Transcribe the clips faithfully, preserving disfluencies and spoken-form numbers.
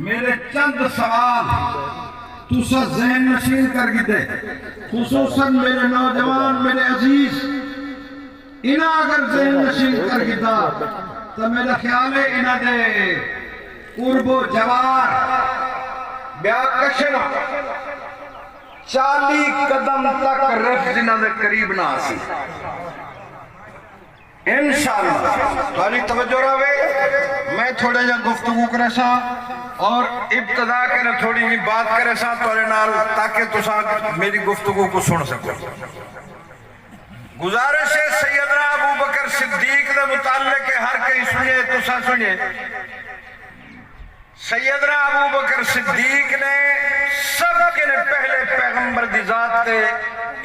میرے چند سوال تساں ذہن نشین کر گھدے، خصوصاً میرے نوجوان، میرے عزیز، انہاں اگر ذہن نشین کر گھدا تاں میرا خیال ہے انہاں دے قرب و جوار ٻیا کشنا چالی قدم تک رف جنہاں دے قریب نہ آسی۔ انشاءاللہ تہاݙی توجہ رہوے۔ میں تھوڑا جا گفتگو کریساں اور ابتدا کنے تھوڑی جی بات کریساں تہاݙے نال، تاکہ تساں میری گفتگو کو سن سکو۔ گزارش ہے، سیدنا ابو بکر صدیق دے متعلق ہر کہیں سنیے، تساں سنیے۔ سیدنا ابو بکر صدیق نے سب کنے پہلے پیغمبر دی ذات تے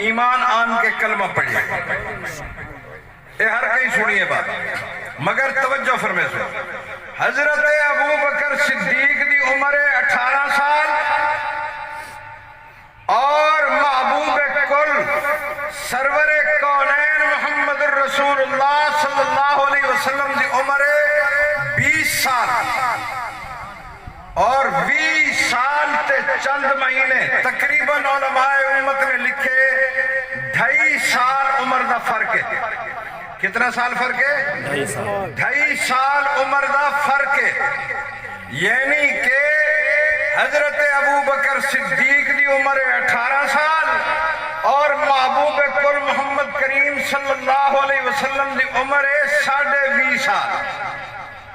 ایمان آن کے کلمہ پڑھیا۔ اے ہر کہیں سنیے بات، مگر توجہ فرمیسو۔ حضرت ابو بکر صدیق دی عمر ہے اٹھارہ سال، اور محبوب کل سرور کونین محمد الرسول اللہ صلی اللہ علیہ وسلم دی عمر ہے بیس سال، اور ویہہ سال تے چند مہینے۔ تقریباً علماء امت نے لکھے ڈھائی سال عمر دا فرق ہے۔ کتنا سال فرق ہے؟ ڈھائی سال۔ ڈھائی سال عمر دا فرق ہے۔ یعنی کہ حضرت ابو بکر صدیق دی عمر ہے اٹھارہ سال اور محبوب کل محمد کریم صلی اللہ علیہ وسلم دی عمر ہے ساڑھے ویہہ سال۔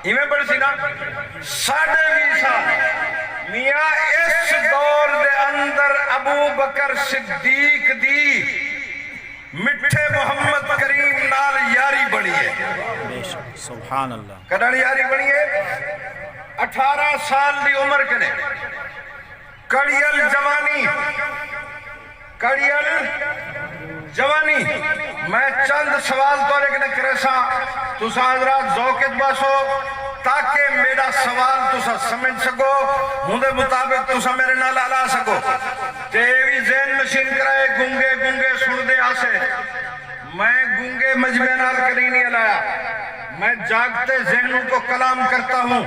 ایویں پڑھسی نا؟ ساڑھے ویہہ سال۔ میاں، اس دور دے اندر ابو بکر صدیق دی مٹھے محمد کریم نال یاری بݨی ہے۔ بے شک، سبحان اللہ۔ کݙݨ یاری بݨی ہے؟ اٹھارہ سال دی عمر کنے۔ کڑیل جوانی، کڑیل جوانی۔ میں چند سوال تہاݙے کنے کریساں، تساں حضرات ذوق اچ باسو، تاکہ میݙا سوال تساں سمجھ سکو، اوندے مطابق تساں میݙے نال الا سکو۔ تے اے وی ذہن نشین کرائے، گنگے گنگے سݨدے آسے۔ میں گنگے مجمع نال کݙی نہیں الایا۔ میں جاگتے ذہنوں کو کلام کرتا ہوں۔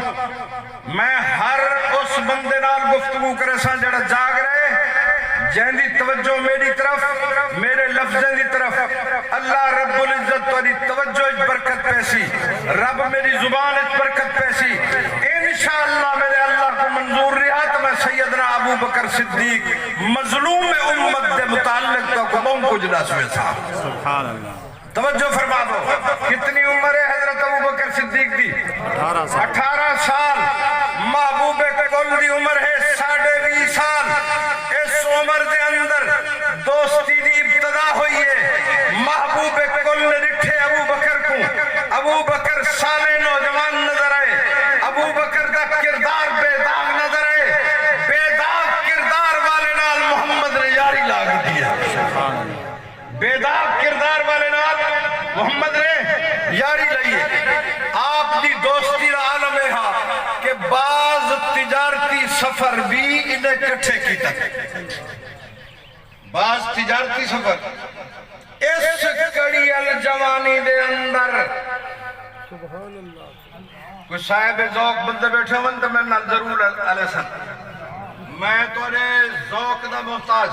میں ہر اس بندے نال گفتگو کریساں جڑا جاگ رہے، جیندی توجہ میری طرف، میرے لفظیں دی طرف۔ اللہ رب العزت تہاݙی توجہ اچ برکت پیسی، رب میری زبان اچ برکت پیسی۔ انشاءاللہ میرے اللہ کو منظور رہا تو میں سیدنا ابو بکر صدیق مظلوم امت دے متعلق تو کو بہوں کچھ ݙس ویساں۔ سبحان اللہ۔ توجہ فرما دو، کتنی عمر ہے حضرت ابو بکر صدیق دی؟ اٹھارہ سال۔ اٹھارہ سال۔ محبوب کل دی عمر ہے ساڑھے ویہہ سال۔ اس عمر دے اندر دوستی دی ابتدا ہوئی ہے۔ محبوب کل نے ݙٹھے ابو بکر کوں، ابو بکر صالح نوجوان نظر آئے، ابو بکر دا کردار بے داغ نظر آئے۔ بے داغ کردار والے نال محمد نے یاری لا گھدی ہے۔ بے داغ کردار والے نال محمد نے یاری لئی ہے۔ آپ دی دوستی دا عالم اے ہا کہ بعض تجارتی سفر بھی انہیں کٹھے کیتا۔ بعض تجارتی سفر اس کڑیل جوانی دے اندر۔ کوئی صاحب ذوق بندے بیٹھے ہون تو میرے نال ضرور الیسن۔ میں تہاݙے ذوق دا محتاج۔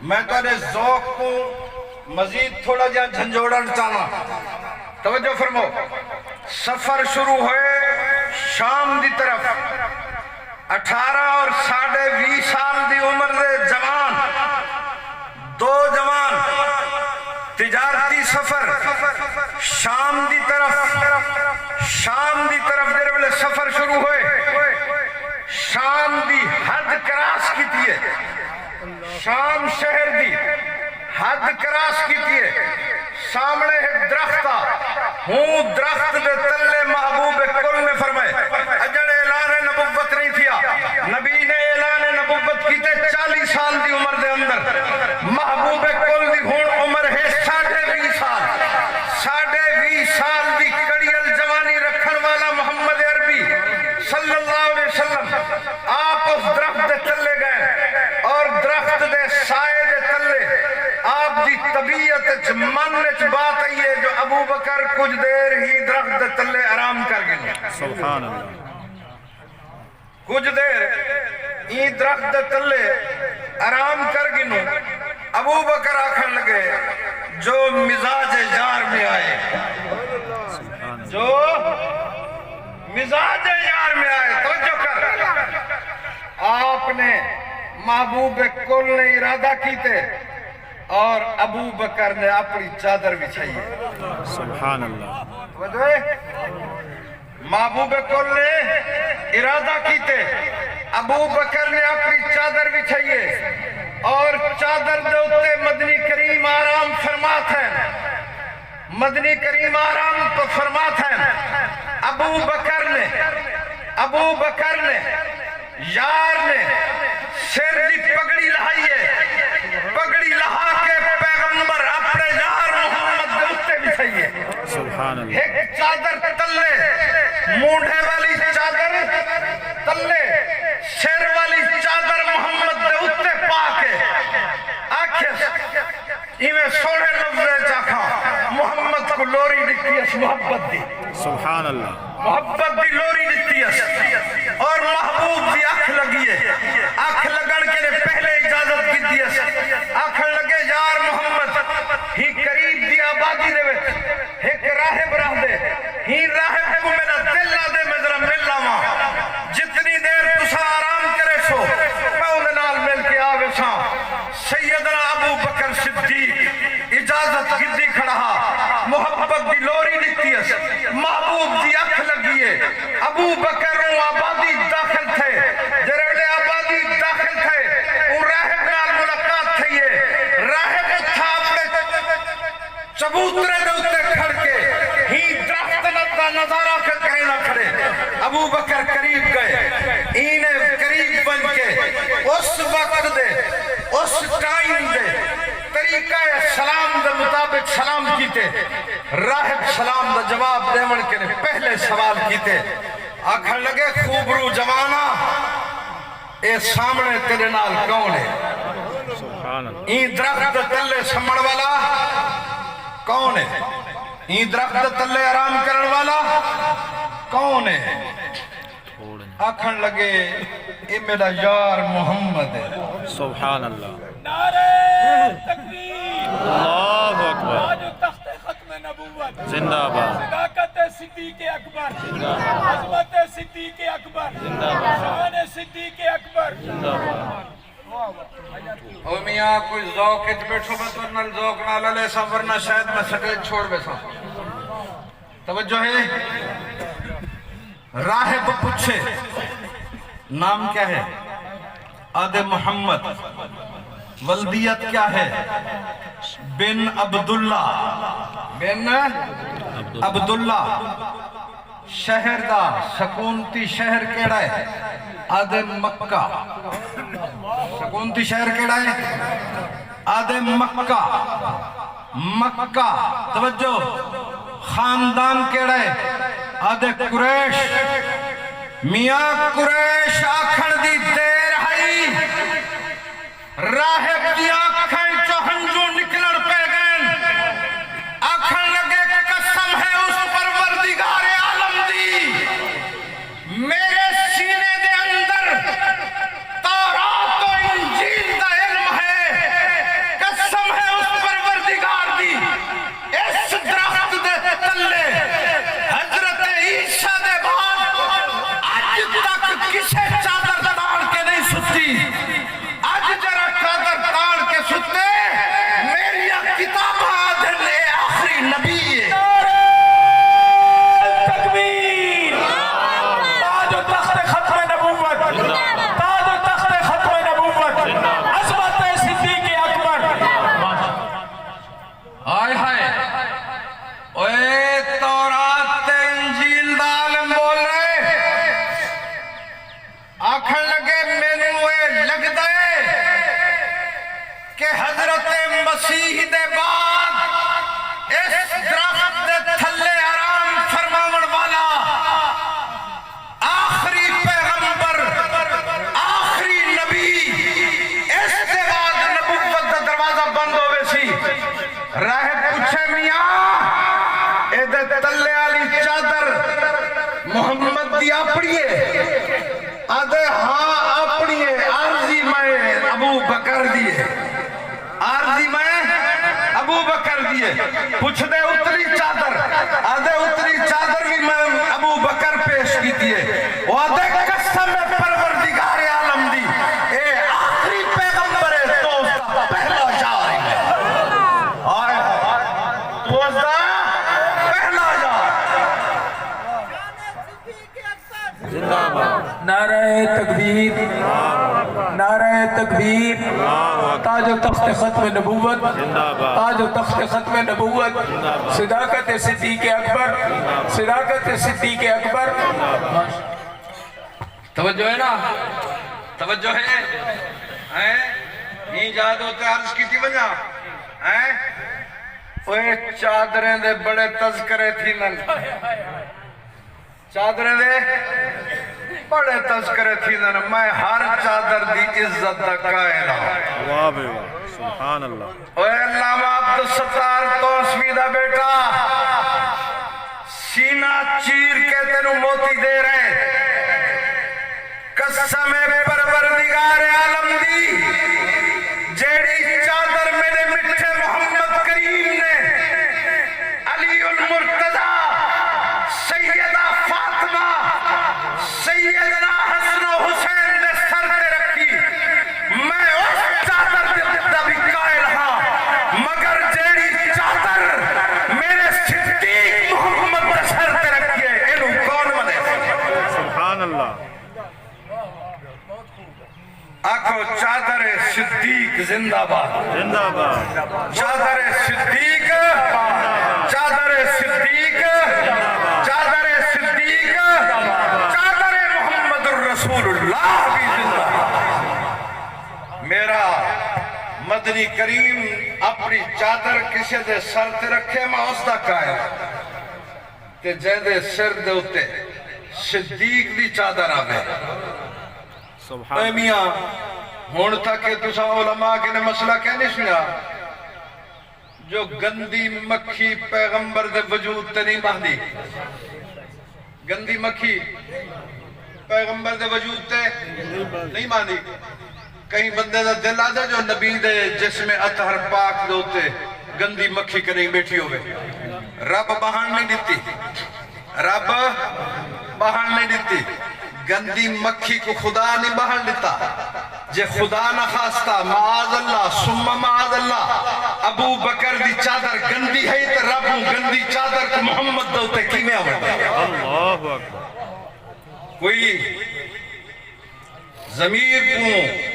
میں تہاݙے ذوق کوں مزید تھوڑا جہا جھنجوڑݨ چاہواں۔ توجہ فرماؤ۔ سفر شروع ہوئے شام دی طرف۔ اٹھارہ اور ساڑھے ویہہ سال دی عمر دے جوان، دو جوان تجارتی سفر شام دی طرف، شام دی طرف جڑے ویلے سفر شروع ہوئے، شام دی حد کراس کیتی ہے۔ شام شہر دی حد کراس کیتی ہے۔ سامݨے ہک درخت آ، ہوں درخت دے تلے محبوب کل نے فرمائے، اڄݨ اعلان نبوت نہیں تھیا۔ نبی نے اعلان نبوت کیتے چالیہہ سال دی عمر دے اندر۔ محبوب کل دی ہݨ عمر ہے ساڑھے ویہہ سال۔ ساڑھے ویہہ سال دی کڑیل جوانی رکھݨ والا محمد عربی صلی اللہ علیہ وسلم آپ اس درخت دے تلے ڳئے اور درخت دے سائے دے تلے آپ دی طبیعت اچ، من اچ بات آئی ہے جو ابو بکر کچھ دیر ہی درخت دے تلے آرام کر گھنو۔ سبحان اللہ۔ کجھ دیر ایں درخت دے تلے آرام کر گھنوں۔ ابو بکر آکھݨ لڳے، جو مزاج یار میں آئے، جو مزاج یار میں آئے۔ توجہ کر، آپ نے، محبوب کل نے ارادہ کیتے اور ابو بکر نے اپݨی چادر وچھائی ہے۔ سبحان اللہ۔ توجہ ہے؟ محبوب کل نے ارادہ کیتے، ابو بکر نے اپݨی چادر وچھائی ہے اور چادر دے اتے مدنی کریم آرام فرما تھئن۔ مدنی کریم آرام پ-، فرما تھئن۔ ابو بکر نے، ابو بکر نے، یار نے سر دی پگڑی لہائی ہے، پگڑی لہا کے پیغمبر اپݨے یار محمد دے اتے وچھائی ہے۔ سبحان اللہ۔ ہک چادر تلے، مونڈھے والی چادر تلے، سر والی چادر محمد دے اتے پا کے آکھیس، ایویں سوہݨے لفظیں چ آکھاں، محمد کوں لوری ݙتی اس محبت دی۔ سبحان اللہ۔ محبت دی لوری ݙتی اس اور محبوب دی اکھ لڳی ہے۔ اکھ لڳݨ کنیں پہلے اجازت گھدی اس۔ آکھݨ لڳے، یار محمد، ہی قریب دی آبادی دے وچ ہک راہب رہندے، ہی راہب کوں میݙا دل آہدے میں ذرا مل آواں۔ جتنی دیر تساں آرام کریسو، میں اوندے نال مل کے آ ویساں۔ سیدنا ابو بکر صدیق اجازت گھدی کھڑا ہا، محبت دی لوری ݙتی اس، محبوب دی اکھ لڳی ہے۔ ابو بکر اوں آبادی داخل تھئے، جیڑھے آبادی داخل تھئے، اوں راہب نال ملاقات تھئی ہے۔ راہب اتھاں اپݨے چبوترے دے اتے کھڑ کے ہی درخت دا نظارہ کرینا کھڑے۔ ابو بکر قریب گئے، ایں نے قریب ونڄ کے اس وقت دے، اس ٹائم دے طریقہ سلام دے مطابق سلام کیتے۔ راہب سلام دا جواب ݙیوݨ کنیں پہلے سوال کیتے۔ آکھݨ لڳے، خوبرو جوانا، اے سامݨے تیݙے نال کون ہے؟ سبحان اللہ۔ ایں درخت دے تلے سمݨ والا کون ہے؟ ایں درخت دے تلے آرام کرݨ والا کون ہے؟ آکھݨ لڳے، اے میݙا یار محمد ہے۔ سبحان اللہ۔ نعرہ تکبیر۔ اللہ اکبر۔ تاج و تخت ختم نبوت۔ زندہ باد۔ صداقت صدیق اکبر۔ زندہ باد۔ عظمت صدیق اکبر۔ زندہ باد۔ شان صدیق اکبر۔ زندہ باد۔ او میاں، کوئی ذوق اچ ٻیٹھو، میں تہاݙے نال ذوق نال الیساں، ورنہ شاید میں سٹیج چھوڑ ویساں۔ توجہ ہے؟ راہب پچھے، نام کیا ہے؟ آہدے محمد۔ ولدیت کیا ہے؟ بن عبداللہ، بن عبداللہ۔ شہر دا، سکونتی شہر کیڑھا ہے؟ آہدے مکہ۔ سکونتی شہر کیڑھا ہے؟ آہدے مکہ۔ مکہ۔ توجہ، خاندان کیڑھا ہے؟ آہدے قریش۔ میاں، قریش آکھݨ دی دیر ہئی، راہب دیاں اکھاں چوں ہنجوں نکلݨ پئے ڳئن۔ آکھݨ لڳے، قسم ہے اس پروردگار عالم دی، میرے سینے دے اندر تورات و انجیل دا علم ہے۔ قسم ہے اس پروردگار دی، اس درخت دے تلے حضرت عیسیٰ دے بعد اڄ تک کسے چادر تاڑ کے نہیں ستی۔ اڄ جیڑھا چادر تاڑ کے ستے، میریاں کتاباں آہدن اے آخری نبی ہے۔ نعرہ تکبیر۔ تاج و تخت ختم نبوت۔ تاج و تخت ختم نبوت۔ عظمت صدیق اکبر۔ ہائے ہائے۔ اوئے تورات تے انجیل دا عالم بول رہے۔ ہے۔ پچھدے اتلی چادر، آہدے اتلی چادر وی میں ابو بکر پیش کیتی ہے۔ او آہدے قسم پروردگار عالم دی، اے آخری پیغمبر ہے، تو اس دا پہلا یار ہے۔ ہائے ہائے۔ تو اس دا پہلا یار۔ نعرہ تکبیر، نعرہ تکبیر، تاج و تخت ختم نبوت، تاج و تخت ختم نبوت، صداقت صدیق اکبر، صداقت صدیق اکبر۔ توجہ ہے نا؟ توجہ ہے؟ ہیں؟ ایں جا دے اتے عرض کیتی ونڄاں؟ ہیں؟ اوئے چادریں دے بڑے تذکرے تھیندن۔ چادریں دے بڑے تذکرے تھیندن، میں ہر چادر دی عزت دا قائل ہاں۔ واہ بھئی واہ، سبحان اللہ۔ اوئے علامہ عبدالستار تونسوی دا بیٹا، سینہ چیر کے تینوں موتی دے رہے۔ قسم پروردگار عالم دی، جیڑھی چادر میرے مٹھے محمد کریم نے علی المرتضی، سیدہ فاطمہ، سیدنا حسن و حسین دے سر تے رکھی، میں اس چادر دے دا بھی قائل ہاں، مگر جیڑھی چادر میرے صدیق محمد دے سر تے رکھی ہے، اینوں کون منے؟ سبحان اللہ۔ آکھو چادر صدیق زندہ باد۔ زندہ باد۔ چادر صدیق، چادر صدیق، چادر صدیق، چادر محمد الرسول اللہ بھی زندہ باد۔ میرا مدنی کریم اپݨی چادر کسے دے سر تے رکھے، میں اس دا قائل ہاں۔ تے جیندے سر دے اتے صدیق دی چادر آوے۔ سبحان اے میاں، ہݨ تک اے تساں علماء کنے مسئلہ کینی سݨیا جو گندی مکھی پیغمبر دے وجود تے نئیں ٻہندی؟ گندی مکھی پیغمبر دے وجود تے نئیں ٻہندی۔ کہیں بندے دا دل آہدے جو نبی دے جسم اطہر پاک دے اتے گندی مکھی کݙاہیں ٻیٹھی ہووے؟ رب ٻہݨ نئیں ݙتی۔ رب ٻہݨ نئیں ݙتی۔ گندی مکھی کوں خدا نئیں ٻہݨ ݙتا۔ جے خدا نخواستہ، معاذ اللہ ثم معاذ اللہ، ابوبکر دی چادر گندی ہئی تے رب اوں گندی چادر کوں محمد دے اتے کیویں آوݨ ݙتا؟ اللہ اکبر۔ کوئی ضمیر کوں،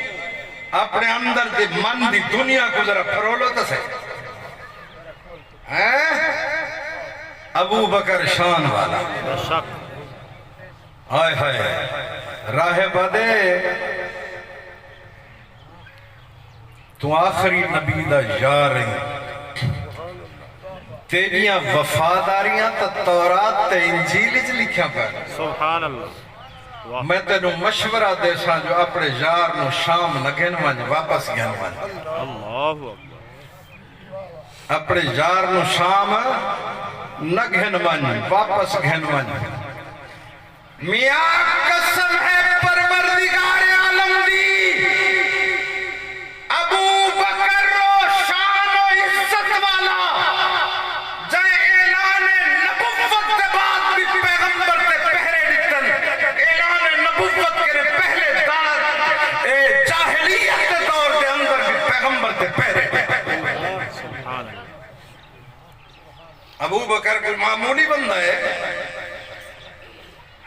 اپݨے اندر دے من دی دنیا کوں ذرا پرولو تاں سہی۔ ہیں؟ ابوبکر شان والا۔ بے شک۔ ہائے ہائے۔ راہب آہدے توں آخری نبی دا یار ہیں۔ تیݙیاں وفاداریاں تاں تورات تے انجیل اچ لکھیاں پئن۔ سبحان اللہ۔ واہ۔ میں تینوں مشورہ ݙیساں جو اپݨے یار نوں شام نہ گھن ونڄ، واپس گھن ونڄ۔ اللہ اکبر۔ اپݨے یار نوں شام نہ گھن ونڄ، واپس گھن ونڄ۔ میاں قسم ہے پروردگار عالم دی، ابو بکر او شان و عزت والا جئیں اعلان نبوت دے بعد وی پیغمبر تے پہرے ݙتن۔ اعلان نبوت کرے پہلے دار اے جاہلیت دے دور دے اندر وی پیغمبر تے پہرے ݙتن۔ سبحان اللہ۔ ابو بکر کوئی معمولی بندہ ہے؟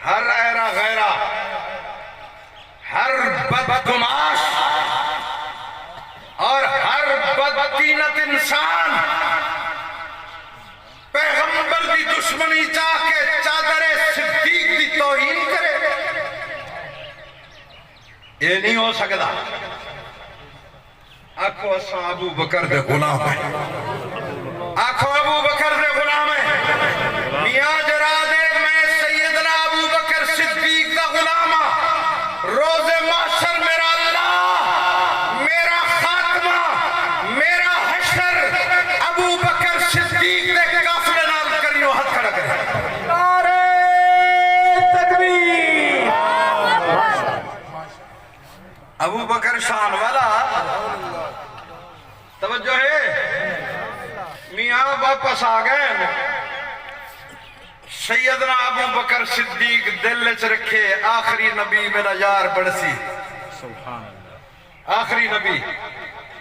ہر ایرا غیرا، ہر بدگماش اور ہر بدطینت انسان پیغمبر دی دشمنی چاہ کے چادر صدیق دی توہین کرے؟ اے نہیں ہو سکدا۔ آکھو اساں ابو بکر دے غلام ہیں۔ آکھو ابو بکر دے غلام ہیں۔ میاں جرا دے میں سیدنا ابو بکر صدیق دا غلام ہاں۔ روز محشر میرا اللہ، میرا خاتمہ، میرا حشر ابو بکر صدیق دے قافلے نال کریو۔ ہتھ کھڑا کرے۔ نعرہ تکبیر۔ ابو بکر شان والا۔ توجہ ہے؟ میاں واپس آ ڳئے۔ سیدنا ابو بکر صدیق دل وچ رکھے، آخری نبی میݙا یار بݨسی۔ سبحان اللہ۔ آخری نبی۔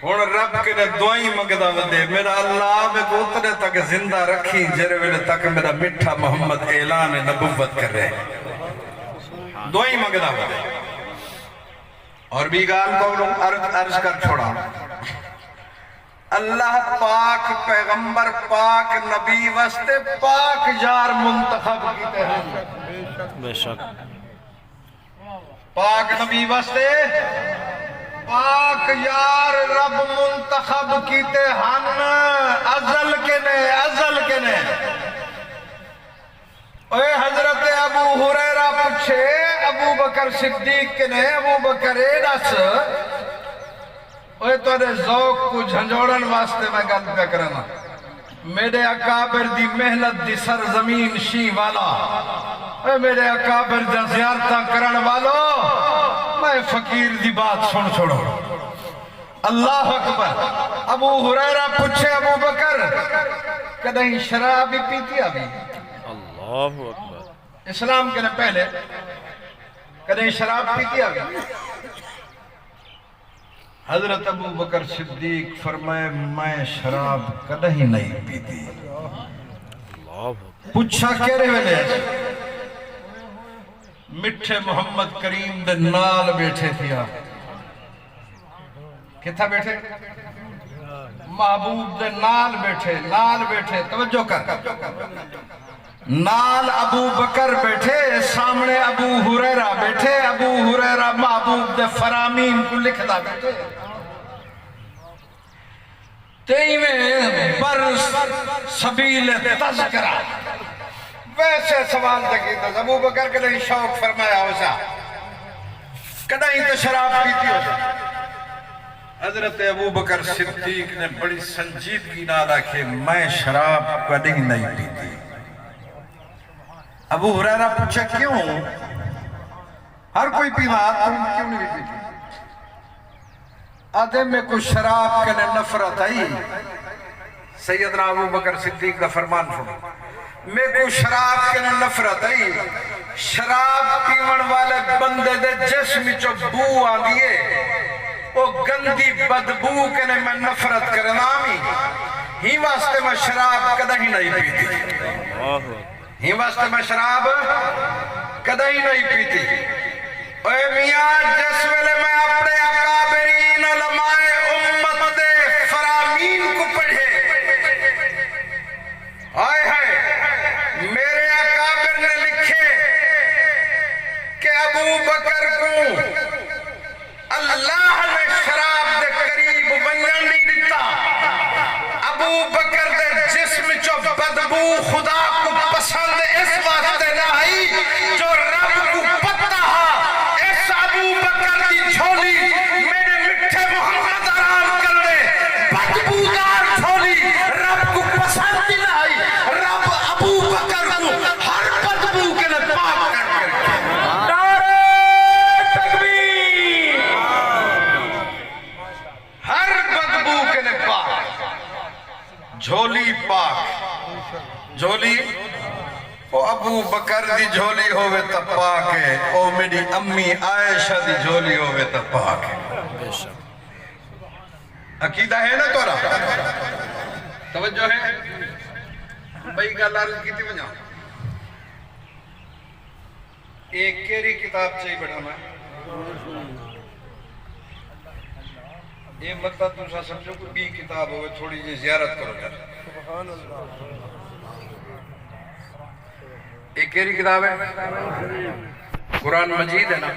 ہݨ رب کنے دعائیں منگدا ودے، میݙا اللہ میکوں اتنے تک زندہ رکھیں جیڑھے ویلے تک میݙا مٹھا محمد اعلان نبوت کرے۔ دعائیں منگدا ودے۔ اور ٻی ڳالھ تہاکوں عرض، عرض کر چھوڑاں۔ اللہ پاک پیغمبر، پاک نبی واسطے پاک یار منتخب کیتے ہن۔ بے شک۔ پاک نبی واسطے پاک یار رب منتخب کیتے ہن۔ ازل کنے، ازل کنے۔ اوئے حضرت ابو ہریرہ پچھے ابو بکر صدیق کنے، ابو بکر اے ݙس، اوئے تہاݙے ذوق کوں جھنجوڑݨ واسطے میں ڳل پیا کرینداں۔ میݙے اکابر دی محنت دی سرزمین شینوالہ، اے میݙے اکابر دیاں زیارتاں کرݨ والو، میں فقیر دی بات سݨ چھوڑو۔ اللہ اکبر۔ ابو ہریرہ پچھے، ابو بکر، کݙاہیں شراب وی پیتی آوی؟ اللہ اکبر۔ اسلام کنے پہلے کݙاہیں شراب پیتی آوی؟ حضرت ابو بکر صدیق فرمائے، میں شراب کݙاہیں نہیں پیتی۔ اللہ اکبر۔ پچھا کیڑھے ویلے؟ مٹھے محمد کریم دے نال ٻیٹھے تھیا۔ کتھا ٻیٹھے؟ محبوب دے نال ٻیٹھے، نال ٻیٹھے، توجہ کر۔ نال ابو بکر ٻیٹھے، سامݨے ابو ہریرہ ٻیٹھے، ابو ہریرہ محبوب دے فرامین کوں لکھدا ٻیٹھے۔ تے ایویں بر سبیل تذکرہ۔ ویسے سوال تے کیتا، ابو بکر کݙاہیں شوق فرمایا ہوسا؟ کݙاہیں تے شراب پیتی ہوسی؟ حضرت ابو بکر صدیق نے بڑی سنجیدگی نال آکھے، میں شراب کݙاہیں نہیں پیتی۔ ابو ہریرہ پچھے، کیوں؟ ہر کوئی پیندا، توں کیوں نہیں پیتی؟ آدھے، میکوں شراب کنے نفرت ہئی۔ سیدنا ابو بکر صدیق دا فرمان سݨو، میکوں شراب کنے نفرت ہئی۔ شراب پیوݨ والے بندے دے جسم وچوں بو آندی ہے، او گندی بدبو کنے میں نفرت کریندا ہامی، ہی واسطے میں شراب کݙاہیں نہیں پیتی۔ ہی واسطے میں شراب کدی نہیں پیتی۔ اے میاں، جس ویلے میں اپنے اکابرین علماء امت دے فرامین کو پڑھے، ہائے ہائے، میرے اکابر نے لکھے کہ ابو بکر کو اللہ نے شراب دے قریب ونڄݨ نہیں ݙتا۔ ابو بکر دے جسم چوں بدبو خدا کوں پسند اس واسطے نہ آئی جو رب کوں پتہ ہا، اس ابو بکر دی جھولی میݙے مٹھے محمد آرام کروے۔ بدبودار جھولی رب کوں پسند ہی نہ آئی۔ رب ابو بکر کوں ہر بدبو کنے پاک کر کے رکھے۔ نعرہ تکبیر۔ ہر بدبو کنے پاک۔ جھولی پاک۔ جھولی، او ابو بکر دی جھولی ہووے تاں پاک ہے، او میݙی امی عائشہ دی جھولی ہووے تاں پاک ہے۔ بے شک۔ عقیدہ ہے نا تہاݙا؟ توجہ ہے؟ ٻئی ڳالھ عرض کیتی ونڄاں۔ اے کیڑھی کتاب چائی ٻیٹھا میں؟ اے مت تساں سمجھو کوئی ٻئی کتاب ہووے، تھوڑی جیہی زیارت کرو یار۔ اے کیڑھی کتاب ہے؟ قرآن مجید ہے نا؟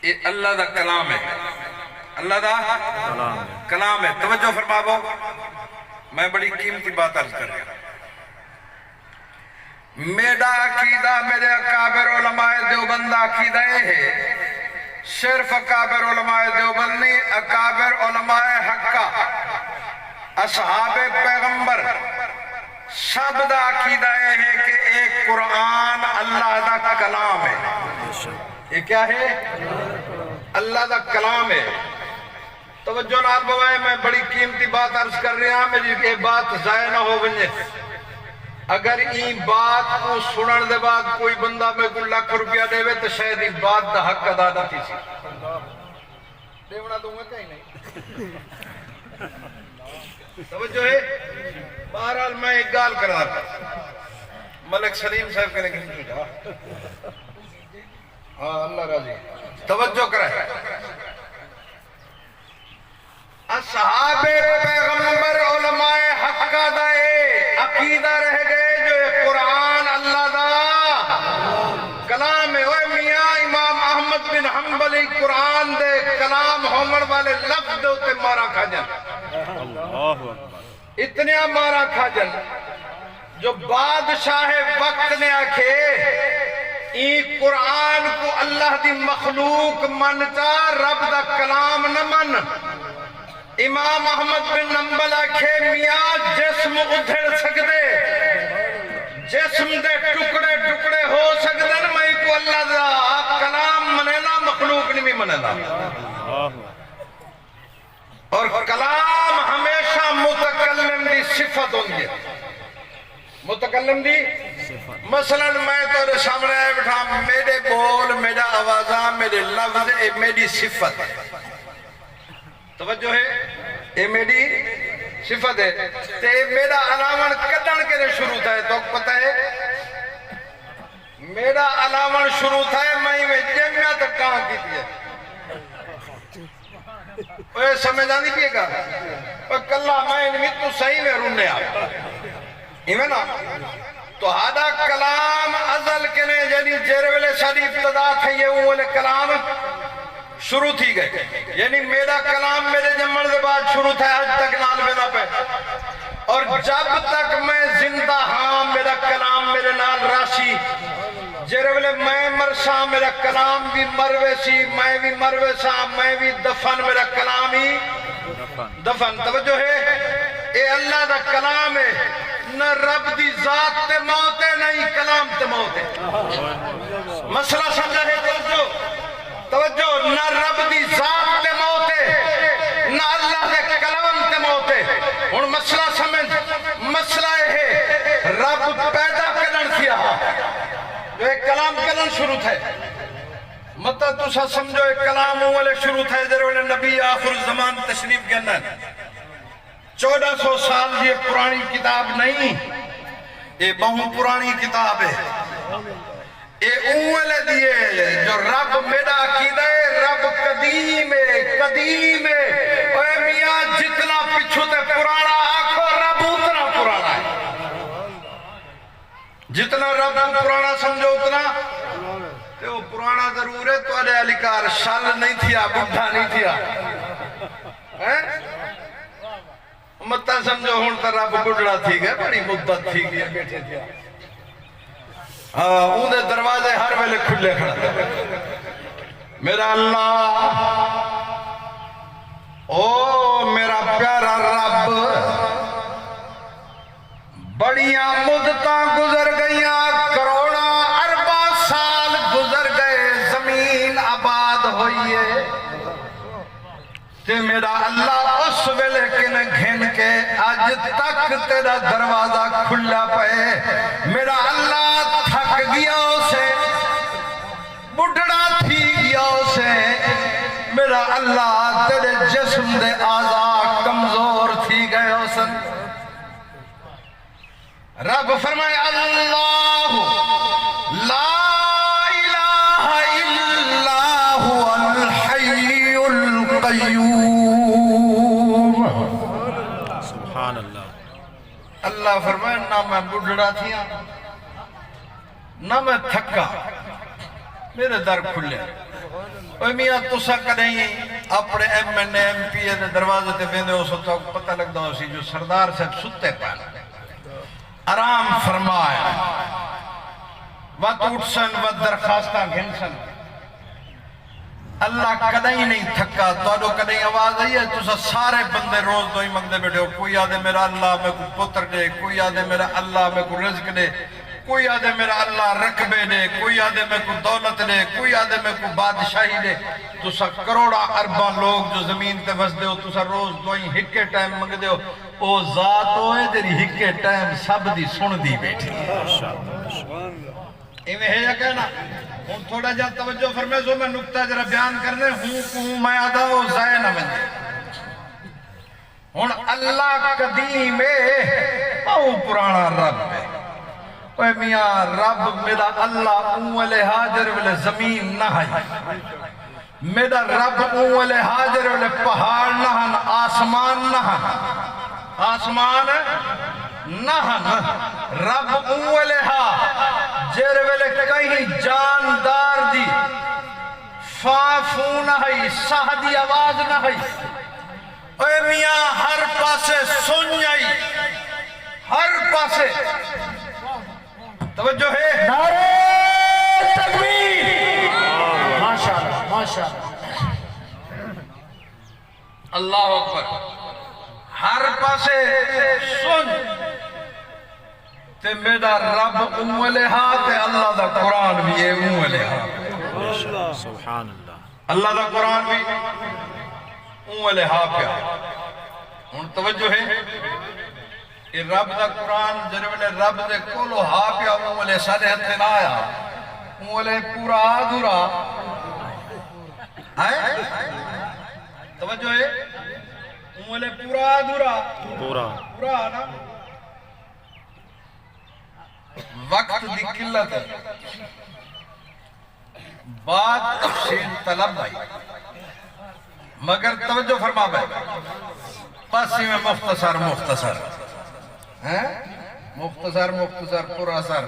اے اللہ دا کلام ہے۔ اللہ دا کلام ہے۔ کلام ہے۔ توجہ فرماؤ۔ میں بڑی قیمتی بات عرض کر رہا۔ میݙا عقیدہ، میݙے اکابر علماء دیوبند دا عقیدہ اے ہے، صرف اکابر علماء دیوبند نہیں، اکابر علماء حقہ، اصحاب پیغمبر، سب دا عقیدہ اے ہے کہ اے قرآن اللہ دا کلام ہے۔ اے کیا ہے؟ اللہ دا کلام ہے۔ توجہ نال بوائے، میں بڑی قیمتی بات عرض کر رہا ہاں، میری یہ بات ضائع نہ ہو ونجے۔ اگر این بات کو سنن دے بعد کوئی بندہ میرے کو لکھ روپیہ دے وے تو شاید این بات دا حق ادا نہ تھی سی۔ ݙیوݨا تو میں کہیں نہیں۔ توجہ ہے؟ بہرحال میں ایک گال کرا، ملک سلیم صاحب کنے گھن کے جا۔ ہاں، اللہ راضی۔ توجہ کرے۔ اصحاب پیغمبر علماء حق دا اے عقیدہ رہ ڳئے جو اے قرآن اللہ دا کلام ہے۔ اوئے میاں، امام احمد بن حنبل ہی قرآن دے کلام ہووݨ والے لفظ دے اتے ماراں کھاجن۔ اللہ اکبر۔ اتنیاں ماراں کھاجن جو بادشاہ وقت نے آکھے، ایں قرآن کو اللہ دی مخلوق من چا، رب دا کلام نہ من۔ امام احمد بن حنبل آکھے، میاں، جسم ادھڑ سڳدے، جسم دے ٹکڑے ٹکڑے ہو سڳدن، میں کو اللہ دا کلام منیندا، مخلوق نہیں منیندا۔ اور کلام ہمیشہ متکلم دی صفت ہوندی ہے۔ متکلم دی، مثلاً میں تیرے سامنے آئے بٹھا، میرے بول، میرا آوازاں، میرے لفظ، اے میری صفت ہے۔ توجہ ہے؟ اے میری صفت ہے۔ تے اے میرا الاوݨ کݙݨ کینے شروع تھئے، تو پتہ ہے؟ میرا الاوݨ شروع تھئے، میں ایویں ڄمیا تے ٹانگ کیتی ہے۔ اوئے سمجھ آندی پئی ہے ڳالھ؟ اوئے کلا میں نہیں، تو صحیح میں رنے آ۔ ایویں نا؟ تہاݙا کلام ازل کنے، یعنی جیڑھے ویلے ساݙی ابتدا تھئی ہے، اوں ویلے کلام شروع تھی ڳئے۔ یعنی میرا کلام میرے ڄمݨ دے بعد شروع تھیا، اڄ تک نال ویندا پئے۔ اور جب تک میں زندہ ہاں، میرا کلام میرے نال رہسی۔ جیڑھے ویلے میں مرساں، میرا کلام وی مر ویسی، میں وی مر ویساں، میں وی دفن، میرا کلام ہی دفن۔ توجہ ہے؟ اے اللہ دا کلام ہے۔ نہ رب دی ذات تے موت ہے، نہ ہی کلام تے موت ہے۔ مسئلہ سمجھا ہے؟ توجہ، توجہ، نہ رب دی ذات تے موت ہے، نہ اللہ دے کلام تے موت ہے۔ ہݨ مسئلہ سمجھ، مسئلہ اے ہے، رب پیدا کݙݨ تھیا؟ جو اے کلام کݙݨ شروع تھئے؟ متاں تساں سمجھو اے کلام اوں ویلے شروع تھئے جیڑھے ویلے نبی آخر الزمان تشریف گھن آئے۔ چوݙاں سو سال دی اے پراݨی کتاب نہیں، اے ٻہوں پراݨی کتاب ہے۔ اے اوں ویلے دی ہے جو رب، میݙا عقیدہ ہے، رب قدیم ہے، قدیم ہے۔ اوئے میاں، جتنا پچھوں تے پراݨا آکھو، رب اتنا پراݨا ہے۔ جتنا رب کوں پراݨا سمجھو اتنا، تے او پراݨا ضرور ہے، تہاݙے آلی کار شل نہیں تھیا، ٻڈھا نہیں تھیا۔ ہیں؟ متاں سمجھو ہݨ تاں رب ٻڈھڑا تھی ڳئے، بڑی مدت تھی ڳئی ہے ٻیٹھے تھیا۔ ہاں، اوندے دروازے ہر ویلے کھلے کھڑے۔ میرا اللہ، او میرا پیارا رب، بڑیاں مدتاں گزر ڳئیاں، کروڑاں ارباں سال گزر ڳئے، زمین آباد ہوئی ہے۔ تے میرا اللہ، اس ویلے کنے گھن کے اڄ تک تیݙا دروازہ کھلا پئے۔ میرا اللہ، تھک ڳیا ہوسیں، ٻڈھڑا تھی ڳیا ہوسیں۔ میرا اللہ، تیݙے جسم دے اعضاء کمزور تھی ڳئے ہوسن۔ رب فرمائے، اللہ لا الہ الا هو الحی القیوم۔ سبحان اللہ۔ اللہ فرمائے، نہ میں ٻڈھڑا تھیاں، نہ میں تھکا، میرے در کھلے۔ اوئے میاں، تساں کݙہیں اپݨے ایم این اے، ایم پی اے دے دروازے تے ویندے ہوسو، تہاکوں پتہ لڳدا ہوسی جو سردار صاحب ستے پئن، آرام فرمائے، وت اٹھسن، وت درخواستاں گھنسن۔ اللہ کݙہیں نہیں تھکا۔ تہاݙو کݙہیں آواز آئی ہے؟ تساں سارے بندے روز دو ہی منگدے ٻیٹھے ہو۔ کوئی آہدے، میرا اللہ میکوں پتر ݙے، کوئی آہدے، میرا اللہ میکوں رزق ݙے، کوئی آہدے میرا اللہ رقبے ݙے، کوئی آہدے میکوں دولت ݙے، کوئی آہدے میکوں بادشاہی ݙے۔ تساں کروڑاں ارباں لوگ جو زمین تے وسدے ہو، تساں روز دعائیں ہکے ٹائم منگدے ہو، او ذات او ہے جیڑھی ہکے ٹائم سب دی سݨدی ٻیٹھی ہے۔ ایویں ہے یا کہ نہ؟ ہݨ تھوڑا جیہا توجہ فرمیسو، میں نقطہ ذرا بیان کرݨے، ہوں کوں میں آہدا او ضائع نہ ونڄے۔ ہݨ اللہ قدیم ہے، ٻہوں پراݨا رب ہے۔ اوئے میاں، رب میݙا اللہ اوں ویلے ہا جیڑھے ویلے زمین نہ ہئی۔ میݙا رب اوں ویلے ہا جیڑھے ویلے پہاڑ نہ ہن، آسمان نہ ہن۔ آسمان نہ ہن۔ رب اوں ویلے ہا جیڑھے ویلے کہیں جاندار دی فاں فوں نہ ہئی، ساہ دی آواز نہ ہئی۔ اے میاں، ہر پاسے سنڄ آئی، ہر پاسے۔ توجہ ہے؟ نعرہ تکبیر! ماشاءاللہ، ماشاءاللہ۔ اللہ اکبر۔ ہر پاسے سنڄ۔ تے میݙا رب اوں ویلے ہا تے اللہ دا قرآن وی اے اوں ویلے ہا۔ سبحان اللہ۔ اللہ دا قرآن وی اوں ویلے ہا پیا۔ ہݨ توجہ ہے، اے رب دا قرآن جیڑھے ویلے رب دے کولو ہا پیا، اوں ویلے ساݙے ہتھے نہ آیا، اوں ویلے پورا ادھورا ہے۔ توجہ ہے، اوں ویلے پورا ادھورا پورا۔ پورا نا۔ وقت دی قلت ہے، بعد تفصیل طلب ہے، مگر توجہ فرما بھائی، بس ایویں مختصر مختصر، ہیں؟ مختصر مختصر، پر اثر۔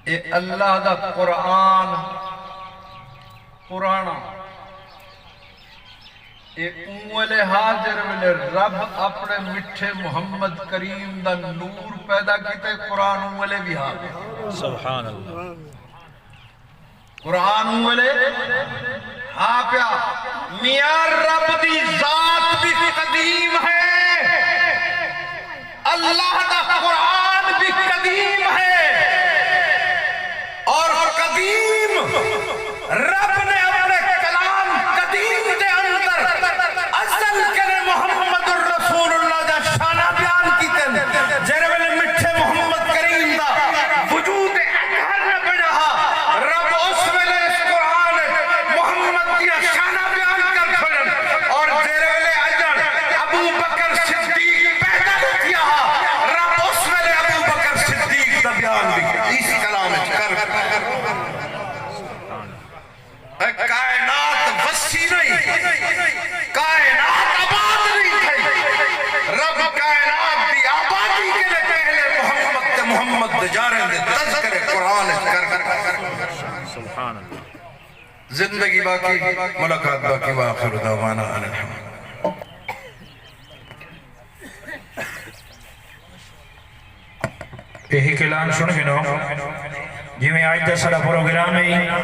اے اللہ دا قرآن پراݨا، اے اوں ویلے ہا جیڑھے ویلے رب اپݨے مٹھے محمد کریم دا نور پیدا کیتے، قرآن اوں ویلے وی ہا۔ سبحان اللہ۔ قرآن اوں ویلے ہا پیا۔ میاں، رب دی ذات بھی قدیم ہے، اللہ دا قرآن بھی قدیم ہے، اور قدیم رب نے اپنے کلام قدیم دے اندر ازل کنے محمد الرسول اللہ دا شانہ بیان کیتے۔ جیڑھے ویلے مٹھے محمد کریم دا وجود اطہر نہ بݨیا ہا، رب اس ویلے اس قرآن وچ محمد دیاں شاناں بیان کر چھوڑن، اور جیڑھے ویلے اڄݨ ابو بکر صدیق پیدا نہ تھیا ہا، رب اس ویلے ابو بکر صدیق دا بیان وی اس کلام وچ کر۔ اے کائنات وسی نہیں، کائنات آباد نہیں تھئی۔ رب کائنات دی آبادی کنے پہلے محمد تے محمد دے یاریں دے تذکرے قرآن وچ کر۔ سبحان اللہ۔ زندگی باقی، ملاقات باقی، وآخر دعوانا ان الحمد۔ اے ہک اعلان سݨ گھنو، جیویں اڄ دا ساݙا پروگرام ہے۔